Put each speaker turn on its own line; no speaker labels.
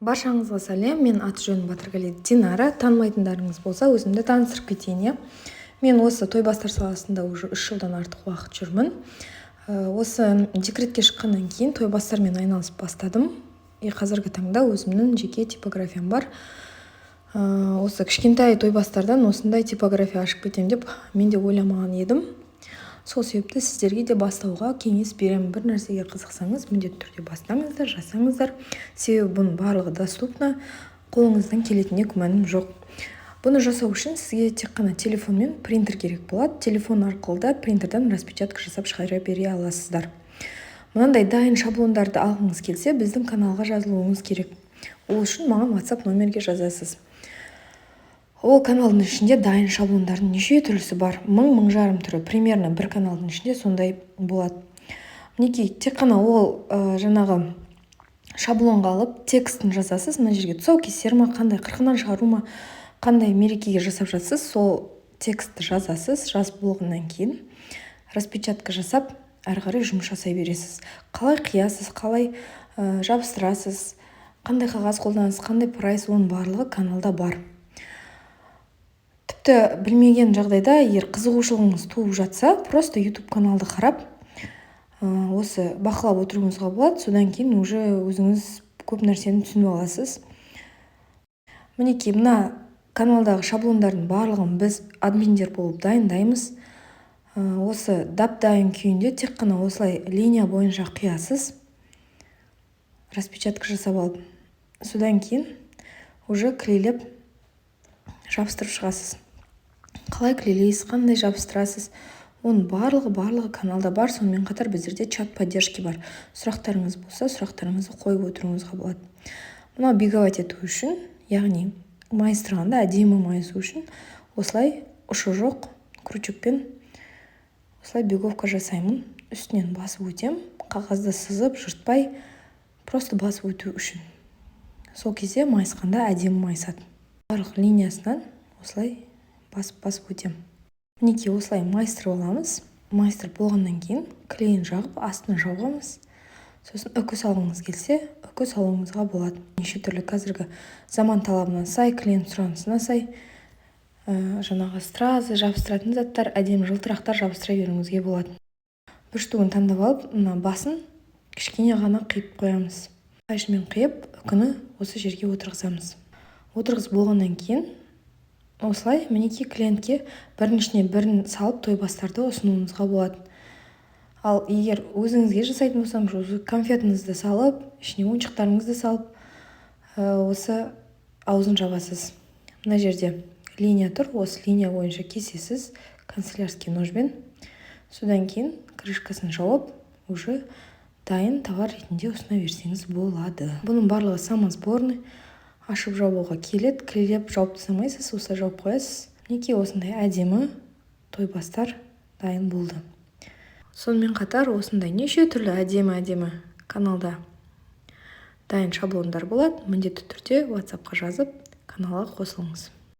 Баршаңызға сәлем! Мен аты жөнім Батырғали Динара. Танымайтындарыңыз болса, өзімді таныстырып кетейін, иә. Мен осы тойбастар саласында уже 3 жылдан артық уақыт жүрмін. Осы декретке шыққаннан кейін тойбастармен айналысып бастадым. И қазіргі таңда өзімнің жеке типографиям бар. Осы кішкентай тойбастардан осындай типография ашып кетемін деп мен де ойламаған едім. Сол себепті сіздерге де бастауға кеңес беремін. Бір нәрсеге қызықсаңыз, міндетті түрде бастаңыздар, жасаңыздар, себебі бұның барлығы доступно, қолыңыздан келетініне күмәнім жоқ. Бұны жасау үшін сізге тек қана телефон мен принтер керек болады. Телефон арқылы да принтерден распечатка жасап шығара бере аласыздар. Мынандай дайын шаблондарды алғыңыз келсе, біздің каналға жазылуыңыз керек. Ол үшін маған WhatsApp номерге жазасыз. Ол каналдың ішінде дайын шаблондардың неше түрлісі бар, мың, 1500 түрі примерно бір каналдың ішінде сондай болады. Мінекей, тек қана ол жаңағы шаблонға алып, текстін жазасыз мына жерге. Тұсаукесер ма, қандай, қырқынан шығару ма, қандай мерекеге жасап жатсыз, сол текстті жазасыз. Жазып болғаннан кейін распечатка жасап, әрі қарай жұмыс жасай бересіз. Қалай қиясыз, қалай жабыстырасыз, қандай қағаз қолданасыз, қандай прайс, оның барлығы каналда бар. Тіпті білмеген жағдайда, егер қызығушылығыңыз туып жатса, просто YouTube каналды қарап, осы бақылап отыруыңызға болады. Содан кейін уже өзіңіз көп нәрсені түсініп аласыз. Мінекей, мына каналдағы шаблондардың барлығын біз админдер болып дайындаймыз. Осы дап дайын күйінде тек қана осылай линия бойынша қиясыз, распечатка жасап алып, содан кейін уже клейлеп, жабыстырып шығасыз. Қалай клейлейсіз, қандай жабыстырасыз, оның барлығы каналда бар. Сонымен қатар біздерде чат поддержки бар. Сұрақтарыңыз болса, сұрақтарыңызды қойып отыруыңызға болады. Мынау биговать ету үшін, яғни майыстырғанда әдемі майысу үшін, осылай ұшы жоқ крючокпен осылай биговка жасаймын. Үстінен басып өтем, қағазды сызып, жыртпай, просто басып өту үшін. Сол кезде майысқанда әдемі майысады. Барлық линиясынан осылай басып-басып өтем. Мінекей, осылай майыстырып аламыз. Майыстырып болғаннан кейін клейін жағып, астын жабамыз. Сосын үкі салғыңыз келсе, үкі салуыңызға болады. Неше түрлі қазіргі заман талабына сай, клиент сұранысына сай жаңағы стразы жабыстыратын заттар, әдемі жылтырақтар жабыстыра беруіңізге болады. Бір штугін таңдап алып, мына басын кішкене ғана қиып қоямыз. Қайшымен қиып, үкіні осы жерге отырғызамыз. Отырғызып болғаннан кейін осылай, мінекей, клиентке бірінің ішіне бірін салып, тойбастарды ұсынуыңызға болады. Ал егер өзіңізге жасайтын болсаңыз, осы конфетіңізді салып, ішіне ойыншықтарыңызды салып, осы аузын жабасыз. Мына жерде линия тұр, осы линия бойынша кесесіз канцелярский ножбен. Содан кейін крышкасын жауып, уже дайын товар ретінде ұсына берсеңіз болады. Бұның барлығы самосборный, ашып жабуға келеді. Клейлеп жауып тастамайсыз, осылай жауып қоясыз. Мінекей, осындай әдемі тойбастар дайын болды. Сонымен қатар осындай неше түрлі әдемі әдемі каналда дайын шаблондар болады. Міндетті түрде WhatsAppқа жазып, каналға қосылыңыз.